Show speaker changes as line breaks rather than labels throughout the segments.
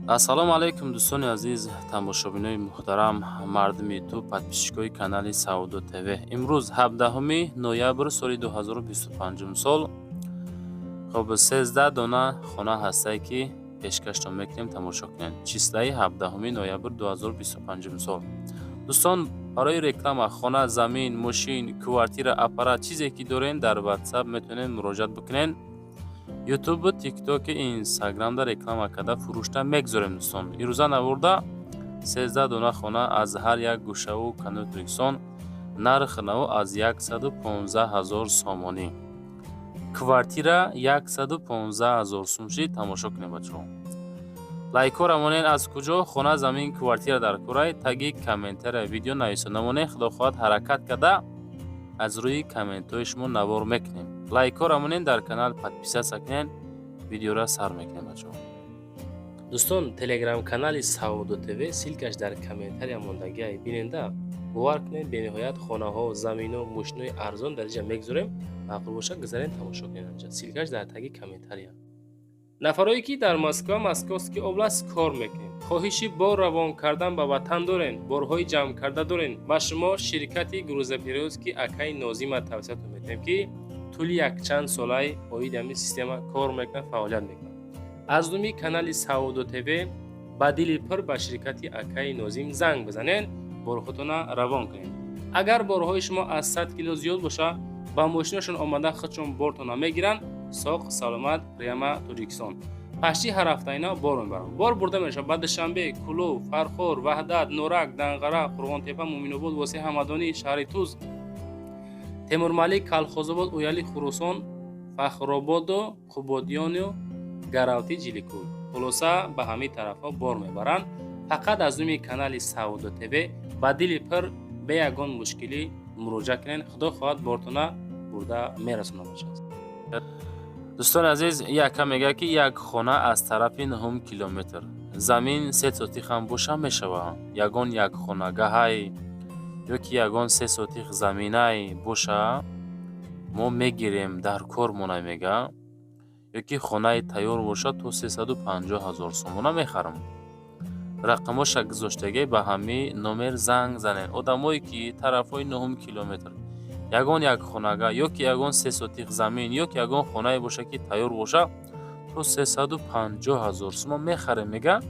Ассалому алайкум, дӯстони азиз, тамошобинои муҳтарам, мардуми Ютуб, подписчикои канали Савдо ТВ. Имрӯз 17 ноябр соли 2025 сол. Хоб, 13 дона хона ҳастае, ки пешкаштон мекунем, тамошо кунед. Числаи 17 ноябр 2025 сол. Дӯстон, барои реклама хона, замин, мошин, квартира, аппарат, чизе ки дорем, дар WhatsApp метавонед муроҷиат бикунед. Ютубу Тиктоки, Инстаграмда реклама карда, фурӯшта мегзорем. Дӯстон, ирӯза наворда 13 дона хона аз ҳар як гӯшаву канори Тоҷикистон, нарх наво аз 115 ҳазор сомонӣ, квартира 115 ҳазор сум шид. Тамошо кунед, бачаҳо, лайкҳоро монед. Аз куҷо хона, замин, квартира дар курай, таги комментария видео нависонда монед. Худо хоҳад, ҳаракат карда, аз рӯи комментҳои шумо навор мекунем. Лайкҳоро монед, дар канал подписаться кунед. Видеоро сар мекунем, бачаҳо.
Дӯстон, телеграм-канали Савдо ТВ, ссылкаш дар комментария мондагиай, биненда. Бовар кунед, бениҳоят хонаҳо, замино, мошинои арзон дар инҷа мегузорем. Маъқул бошад, гузарен, тамошо кунед. Анҷа ссылкаш дар таги комментария. Нафарое ки дар Москва, Московский область кор мекунед, хоҳиши бор равон кардан ба ватан дорен, борҳои ҷамъ карда дорен, ба шумо ширкати грузоперевозки акаи Нозима тавсиятон метиҳем, ки тӯли якчанд солаи оиди ҳамин система кор мекунад, фаъолият мекунад. Аз номи канали Савдо ТВ ба дили пур ба ширкати акаи Нозим занг бизанед, борҳотона равон кунед. Агар борҳои шумо аз 100 кило зиёд боша, ба мошинашон омада, худшон бортона мегиранд, соқ саломат прямо Тоҷикистон. Почти ҳар ҳафта ина бор мебаранд. Бор бурда мешавад ба Душанбе, Кӯлоб, Фархор, Ваҳдат, Норак, Данғара, Қурғонтепа, Муъминобод, Восеъ, Ҳамадонӣ, шаҳри Туз, Темурмалик, Калхозобод, Ояли, Хуросон, Фахрободу Қубодиёну Гаравти, Ҷиликул. Хулоса, ба ҳамин тарафҳо бор мебаранд. Фақат аз номи канали Савдо ТВ ба дили пур, бе ягон мушкилӣ муроҷиат кунед. Худо хоҳад, бортона бурда мерасонад, бача.
Дӯстони азиз, яка мегӯяд, ки як хона аз тарафи нуҳум километр, замин се сотих ҳам боша мешава. Ягон як хонагаҳай ё ки ягон се сотих заминай боша, мо мегирем, дар кор монай, мега. Ё ки хонаи тайёр боша, то 350 ҳазор сомона мехарам. Рақамоша гузоштагӣ, ба ҳамин номер занг занед. Одамое ки тарафҳои нуҳум километр ягон як хонага ё ки ягон се сотих замин ё ки ягон хонае боша, ки тайёр боша, то 350 ҳазор сума мехарем, мега.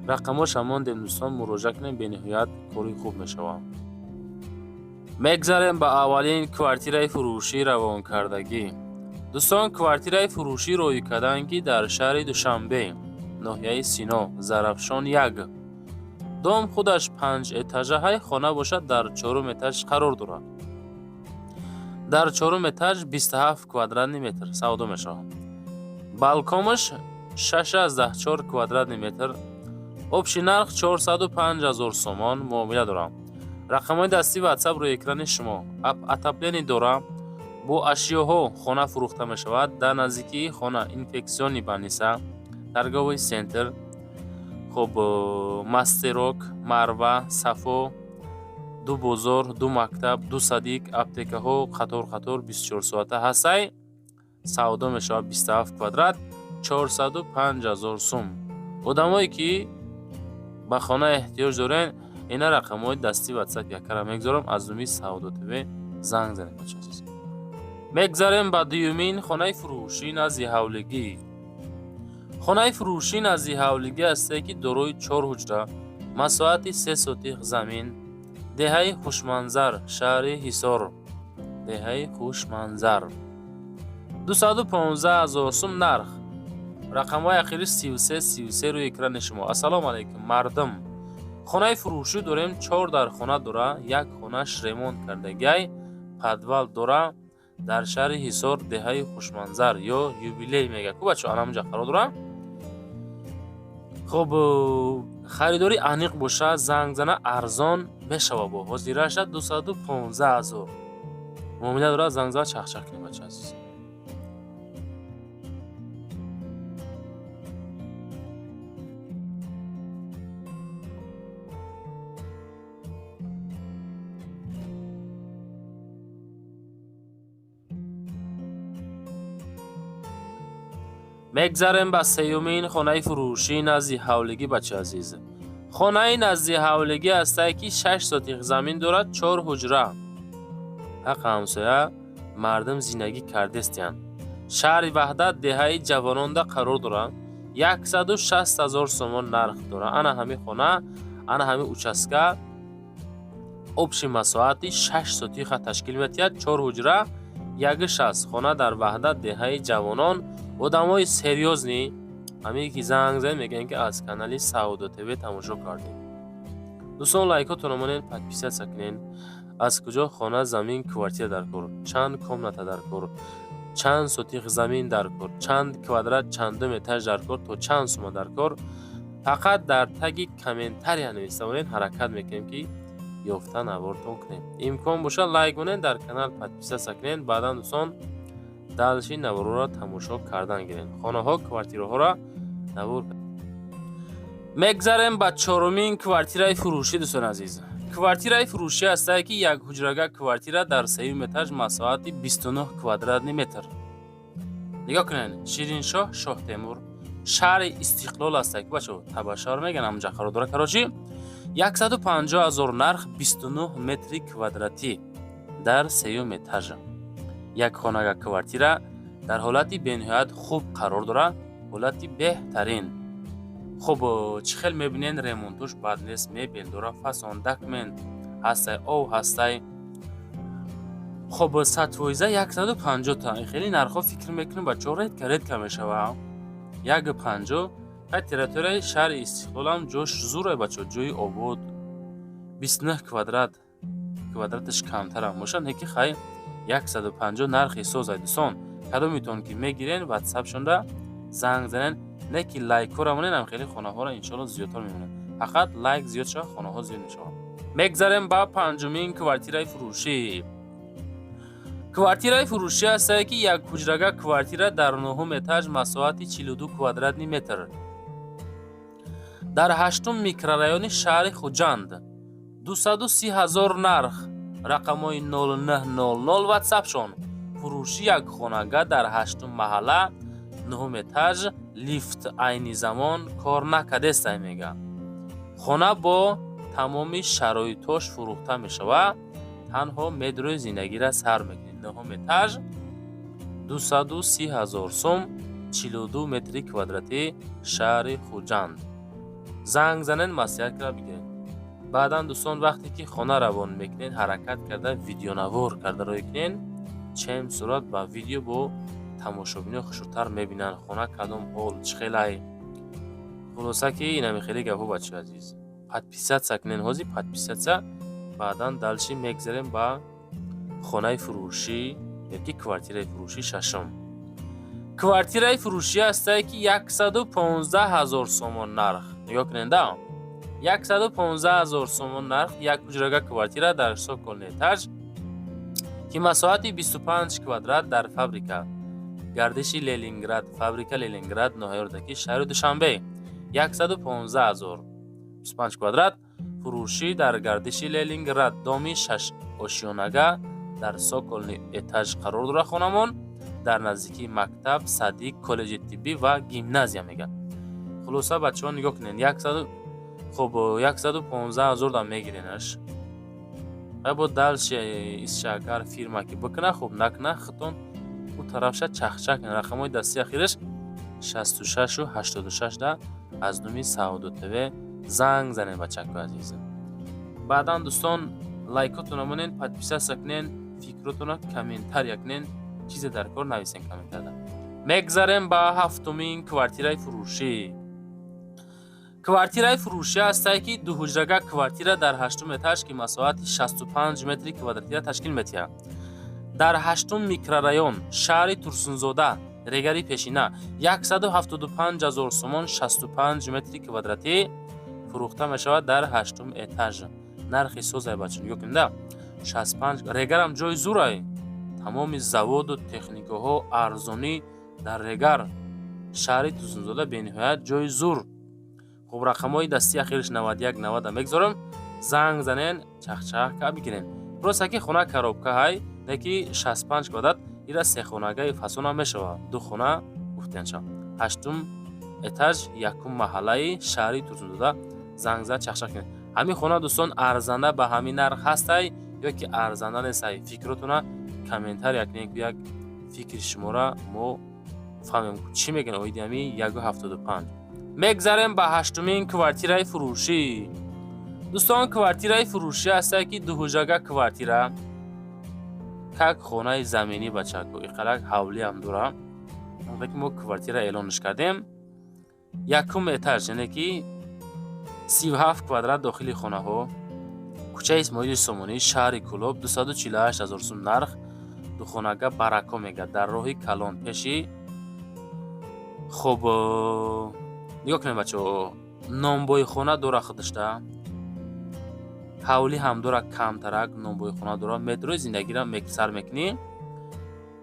Рақамоша мондем, дӯстон, муроҷиат кунем, бениҳоят кори хуб мешавад. Мегзарем ба аввалин квартираи фурӯшӣ равонкардагӣ. Дӯстон, квартираи фурӯшӣ роӣ карданд, ки дар шаҳри Душанбе, ноҳияи Сино, Зарафшон 1, дом худаш панҷ этажаҳай, хона бошад, дар чорум этаж қарор дорад. Дар чорум этаж 27 квадратный метр савдо мешавад. Балконаш 6,4 квадратный метр. Общий нарх 405 ҳазор сомон, муомила дорам. Рақамҳои дастии WhatsApp рӯи экрани шумо. Отопление дора, бо ашёҳо хона фурӯхта мешавад. Дар наздикии хона инфекционный больница, торговый центр, хуб, Мастерок, Марва, Сафо, ду бозор, ду мактаб, ду садик, аптекаҳо қатор қатор 24 соата ҳастай. Савдо мешавад 27 квадрат, 405 ҳазор сум. Одамое ки ба хона эҳтиёҷ дорен, ина рақамҳои дастии WhatsApp якара мегузорам, аз номи Савдо ТВ занг занед, бача азиз. Мегзарем ба дуюмин хонаи фурӯшӣ назди ҳавлигӣ. Хонаи фурӯшӣ назди ҳавлигӣ ҳастае, ки дорои чор ҳуҷра, масоҳати се сотих замин, деҳаи Хушманзар, шаҳри Ҳисор, деҳаи Хушманзар, 215 ҳазор сум нарх. Рақамҳои ахири 33 33 рӯи экрани шумо. Ассалому алайкум, мардум, хонаи фурӯшӣ дорем, чор дар хона дора, як хонаш ремонт кардагиай, подвал дора, дар шаҳри Ҳисор, деҳаи Хушманзар ё Юбилей мега ку, бачо, анамунҷа қарор дора. Хуб, харидори аниқ боша, занг зана, арзон мешава. Бо ҳозираша 215 ҳазор муомила дорад. Занг зада, чахчах кунем, бача азиз. Мегзарем ба сеюмин хонаи фурӯшӣ назди ҳавлигӣ. Бачи азиз, хонаи назди ҳавлигӣ ҳастае, ки 6 сотих замин дорад, чор ҳуҷра, ҳақ ҳамсоя, мардум зиндагӣ кардестиянд. Шаҳри Ваҳдат, деҳаи Ҷавононда қарор дорад. 160 000 сомон нарх дорад. Ана ҳамин хона, ана ҳамин участка общий масоҳати 6 сотиха ташкил медиҳад, чор ҳуҷра, 1,60. Хона дар Ваҳдат, деҳаи Ҷавонон. Одамои серьёзный ҳамин ки занг зад, мегӯянд, ки аз канали Саодо ТВ тамошо кардем. Дӯстон, лайкотонро монед, подписаться кунед. Аз куҷо хона, замин, квартира дар кор, чанд комната дар кор, чанд сотих замин дар кор, чанд квадрат, чандум этаж дар кор, то чанд сума дар кор, фақат дар таги комментария нависта монед. Ҳаракат мекунем, ки ёфта навортон кунем. Имкон бошад, лайк монед, дар канал подписаться кунед. Баъдан, дӯстон, дальше наворҳоро тамошо кардан гиред, хонаҳо, квартираҳоро навор. Мегзарем ба чорумин квартираи фурӯшӣ. Дӯстони азиз, квартираи фурӯшӣ ҳастае, ки як ҳуҷрага квартира дар сеюм этаж, масоҳати 29 квадратный метр. Нигоҳ кунед, Шириншоҳ, Шоҳтемур, шаҳри Истиқлол ҳастае, ки бачо Табашаҳр мегӯянд, ҳамҷа қарор дорад. Короче, 150 ҳазор нарх, 29 метри квадратӣ, дар сеюм этажа. Як хонага квартира дар ҳолати бениҳоят хуб қарор дорад, ҳолати беҳтарин. Хуб, чӣ хел мебинед, ремонтуш бад нест, мебел дора, фасон, документ ҳастай, ов ҳастай. Хуб, 100%, 150 та. Хеле нархҳо, фикр мекунем, бачаҳо, редко, редко мешава 1,50. Ҳай, территорияи шаҳри Истиқлолам ҷош зурай, бачаҳо, ҷои обод. 29 квадрат, квадраташ камтарам бошад, не ки хай, 150 нархи созай. Дӯстон, кадомитон ки мегирен, ватсапшонда занг занен. Не ки лайкҳоро моненам, хеле хонаҳоро иншоалло зиёдтар мемонем. Фақат лайк зиёд шавад, хонаҳо зиёд мешавад. Мегзарем ба панҷумин квартираи фурӯшӣ. Квартираи фурӯшӣ ҳастае, ки як ҳуҷрага квартира дар нуҳум этаж, масоҳати 42 квадратный метр, дар ҳаштум микрорайони шаҳри Хуҷанд, 230 ҳазор нарх, рақамҳои 0900 ватсапшон. Фурӯши як хонага дар ҳаштум маҳалла, нуҳум этаж, лифт айни замон кор накардестай, мега. Хона бо тамоми шароитош фурӯхта мешавад, танҳо медрои зиндагира сар мекунед. Нуҳум этаж, 230 ҳазор сум, 42 метри квадратӣ, шаҳри Хуҷанд. Занг занед, маслиҳат карда бигиред. Баъдан, дӯстон, вақте ки хона равон мекунед, ҳаракат карда видеонавор карда рӯй кунед. Чем сурат ба видео бо тамошобино хушрӯтар мебинанд, хона кадом ҳол, чӣ хелай. Хулоса, ки инами хеле гапҳо. Бачаи азиз, подписаться кунед ҳозир, подписаться. Баъдан дальше мегзарем ба хонаи фурӯшӣ ёки квартираи фурӯшӣ. Шашум квартираи фурӯшӣ ҳастае, ки 115 ҳазор сомон нарх. Нигоҳ кунед, да, 115 ҳазор сомон нарх, як ҳуҷрага квартира дар цокольный этаж, ки масоҳати 25 квадрат, дар фабрика гардиши Ленинград, фабрика Ленинград, ноҳияи Рӯдакӣ, шаҳри Душанбе, 115 ҳазор, 25 квадрат. Фурӯшӣ дар гардиши Ленинград, доми шашошёнага, дар цокольный этаж қарор дорад хонамон, дар наздикии мактаб, садик, коллеҷи тиббӣ ва гимназия, мегӯяд. Хулоса, бачаҳо, нигоҳ кунед, хуб, 115 ҳазор дам мегиренаш. Бо дальше исшагар фирма ки бикуна, хуб, накуна, хитон ӯ тарафша чахчак. Рақамҳои дастии ахираш 66 86 да аз номи Саодо ТВ занг занед, бачакои азиз. Баъдан, дӯстон, лайкотонро монед, подписаться кунед, фикротонро комментария кунед, чизе дар кор нависен комментария. Мегзарем ба ҳафтумин квартираи фурӯшӣ. Квартираи фурӯшӣ ҳастае, ки дуҳуҷрага квартира дар ҳаштум этаж, ки масоҳати 65 метри квадратиро ташкил медиҳад, дар ҳаштум микрорайон, шаҳри Турсунзода, Регари пешина, 175 ҳазор сомон, 65 метри квадратӣ фурӯхта мешавад дар ҳаштум этаж. Нархи созай, бача, нигоҳ кунед, 65. Регарам ҷои зурай, тамоми заводу техникаҳо арзонӣ дар Регар, шаҳри Турсунзода, бениҳоят ҷои зур. Хуб, рақамҳои дастии ахираш 91 90 мегузорам, занг занен, чахчах ка бигирен. Просто ки хона коробка ҳай, не ки 65 квадрат, ира сехонагаи фасонам мешавад, ду хона гуфтенша. 8 этаж, якум маҳаллаи шаҳри Турсунзода. Занг зад, чақчақ кунед. Ҳамин хона, дӯстон, арзанда ба ҳамин нарх ҳастай ё ки арзанда нестай? Фикротона комментария кунед, як фикри шуморо мо фаҳмем, чӣ мегӯянд оиди ҳамин 1,75. Мегзарем ба ҳаштумин квартираи фурӯшӣ. Дӯстон, квартираи фурӯшӣ ҳастае ки дуҳуҷрага квартира, как хонаи заминӣ, бачако, иқалак ҳавлиам дора. Вақте ки мо квартира эълонш кардем, якум этаж, яъне ки 37 квадрат дохили хонаҳо, кӯчаи Исмоили Сомонӣ, шаҳри Кӯлоб, 248 ҳазор сум нарх, духонага Барако мегӯяд, дар роҳи калон пеши. Хоб, нигоҳ кунед, бачаҳо, нонбойхона дора худашта, ҳавлӣ ҳам дора, камтарак нонбойхона дора, метрои зиндагиро сар мекунӣ,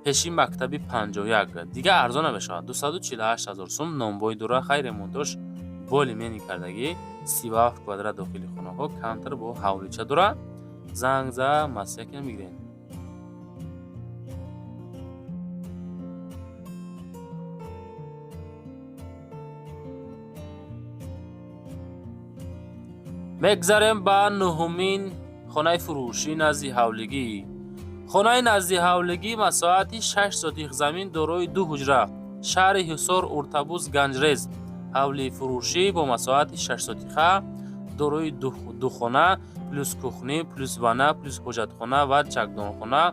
пеши мактаби 51, дига арзон намешавад, 248 ҳазор сум, нонбой дора, хай ремонтош более-менее кардагӣ, 37 квадрат дохили хонаҳо, камтар бо ҳавлича дора. Занг за, маслиҳат кунед, мегирем. Мегзарем ба нуҳумин хонаи фурӯшӣ назди ҳавлигӣ. Хонаи назди ҳавлигӣ, масоҳати 6 сотих замин, дорои ду ҳуҷра, шаҳри Ҳисор, Уртабуз, Ганҷрез. Ҳавлии фурӯшӣ бо масоҳати 6 сотиха, дорои ду хона, плюс кухня, плюс ванна, плюс ҳоҷатхона ва чакдонхона,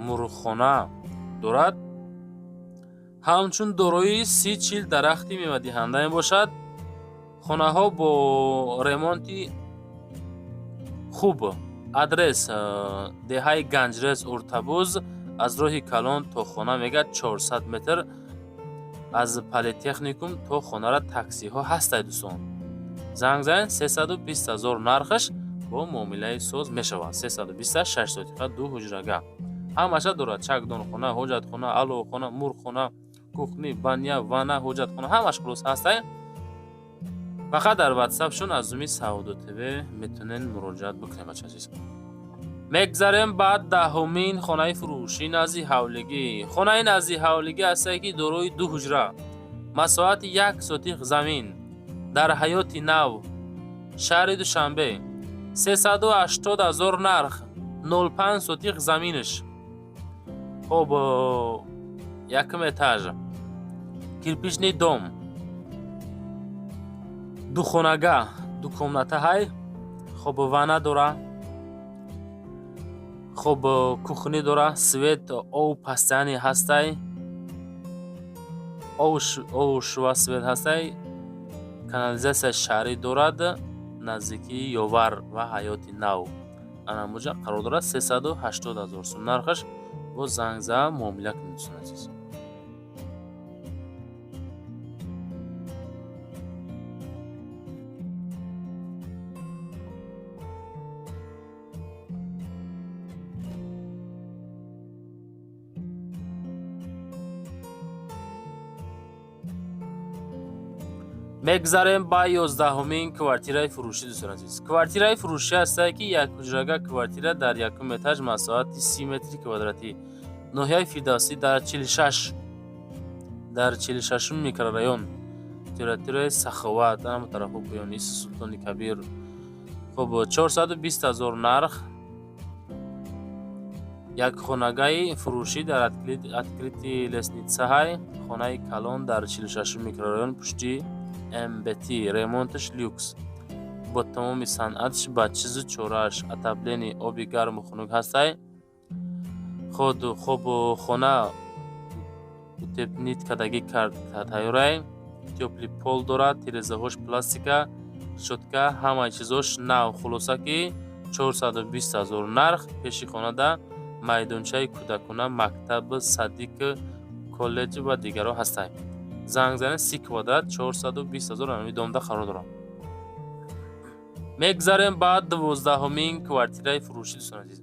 мурғхона дорад. Ҳамчун дорои 30-40 дарахти мевадиҳанда мебошад. Хонаҳо бо ремонти хуб. Адрес: деҳаи Ганҷрез, Уртабуз, аз роҳи калон то хона мегӯяд 400 метр, аз политехникум то хонара таксиҳо ҳастад. Дӯстон, занг занед, 320 ҳазор нархаш, бо муомилаи соз мешавад. 326 сотиха, ду ҳуҷрага, ҳамаша дорад: чакдонхона, ҳоҷатхона, аловхона, мурғхона, кухня, баня, ванна, ҳоҷатхона, ҳамаш хулос ҳастай. Фақат дар ватсапшон аз зуми Савдо ТВ метавонед муроҷиат бикунед, бача азиз. Мегзарем ба даҳумин хонаи фурӯшӣ назди ҳавлигӣ. Хонаи назди ҳавлигӣ ҳастае ки дорои ду ҳуҷра, масоҳати 1 сотих замин, дар Ҳаёти Нав, шаҳри Душанбе, 380 ҳазор нарх, 05 сотих заминаш. Хоб, якум этаж, кирпичный дом, духонага, ду комната ҳай. Хоб, ванна дора, хоб, кухня дора, свет, ов постоянный ҳастай, овшва, свет ҳастай, канализатсияи шаҳрӣ дорад. Наздикии Ёвар ва Ҳаёти Нав анамуҷа қарор дорад. 380 ҳазор сум нархаш, бо занг за, муомила кунед, дӯстони азиз. Мегзарем ба 11-умин квартираи фурӯшӣ, дӯстони азиз. Квартираи фурӯшӣ ҳастае ки якҳуҷрага квартира дар якум этаж, масоҳати 30 метри квадратӣ, ноҳияи Фирдавсӣ, дар 46-ум микрорайон, территорияи Саховат, ама тарафҳо поёни Султони Кабир. Хоб, 420 ҳазор нарх, як хонагаи фурӯшӣ дар открытый лестница ҳай, хонаи калон дар 46-ум микрорайон, пушти МБТ, ремонташ люкс, бо тамоми санъатш, ба чизу чорааш, отопление, оби гарму хунук ҳастай. Худ, хоб, хона утеплить кардагӣ кард, тайёрай, тёплый пол дорад, тирезаҳош пластика, решётка, ҳамаи чизош нав. Хулоса ки 420 ҳазор нарх, пеши хонада майдончаи кӯдакона, мактаб, садик, коллеҷ ва дигарҳо ҳастанд. Занг занед, 30 квадрат, 420 ҳазор, ҳамин домда қарор дорад. Мегзарем ба 12-умин квартираи фурӯшӣ, дӯстони азиз.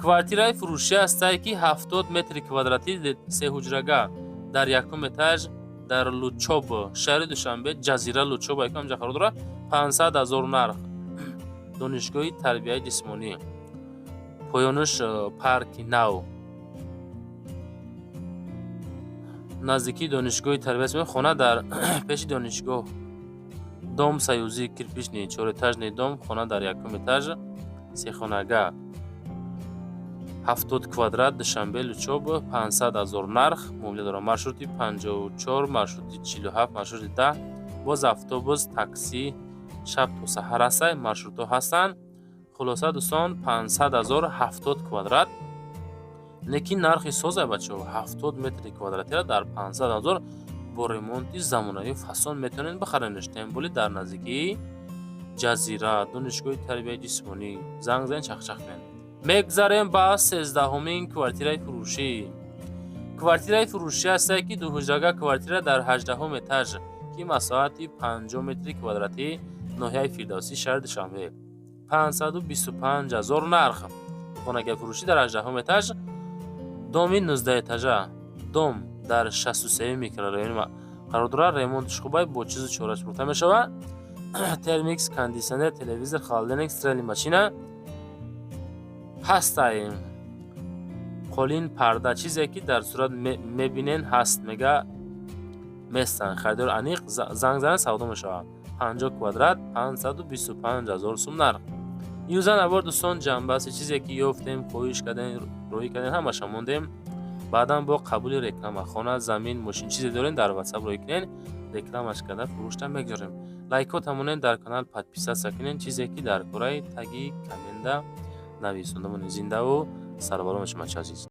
Квартираи фурӯшӣ ҳастае ки 70 метри квадратӣ, сеҳуҷрага, дар якум этаж, дар Лучоб, шаҳри Душанбе, Ҷазира Лучоб якам ҷа қарор дорад. 500 ҳазор нарх, донишгоҳи тарбияи ҷисмонӣ, поёнаш парки нав. Наздикии донишгоҳи тарбия, хона дар пеши донишгоҳ. Дом союзӣ, кирпичный, чорэтажный дом, хона дар якум этаж, сехонага, 70 квадрат, Душанбе, Лучоб, 500 000 нарх, муомила дорам. Маршрути 54, маршрути 47, маршрути 10, боз автобус, такси шаб то саҳар ҳастай, маршрутҳо ҳастанд. Хулоса, дӯстон, 500 000, 70 квадрат, лекин нархи соза, бачаҳо. 70 метри квадратира дар 500 000 бо ремонти замонавӣ фасон метавонед бихаренеш. Тем более дар наздикии Ҷазира, донишгоҳи тарбияи ҷисмонӣ. Занг занед, чахчах кунед. Мегзарем ба 13-ҳумин квартираи фурӯшӣ. Квартираи фурӯшӣ ҳастае, ки дуҳуҷрага квартира дар 18-ҳум этаж, ки масоҳати 50 метри квадратӣ, ноҳияи Фирдавсӣ, шаҳри Душанбе, 525 000 нарх. Хонагаи фурӯшӣ дар 18-ҳум этаж, доми 19 этажа, дом дар 63-юми микрорайон қарор дорад. Ремонтиш хубай, бо чизу чораш фурӯхта мешавад. Термикс, кондитсионер, телевизор, холодильник, стиральный машина ҳастай, қолин, парда, чизе ки дар сурат мебинен, ҳаст. Мега местан, харидор аниқ занг занад, савдо мешавад. 50 квадрат, 525 000 сум нарх. Юза навор, дӯстон, ҷамъбасти чизе ки ёфтем, хоҳиш кардем, роҳӣ кардем, ҳамаша мондем. Баъдан бо қабули реклама, хона, замин, мошин, чизе дорем, дар Ватсап роҳӣ кунен, рекламаш карда фурӯшта мегузорем. Лайкота монед, дар канал подписаться кунен. Чизе ки дар кораи таги коммента нависонда монед. Зиндаву сарбаланд бошед, бачаи азиз.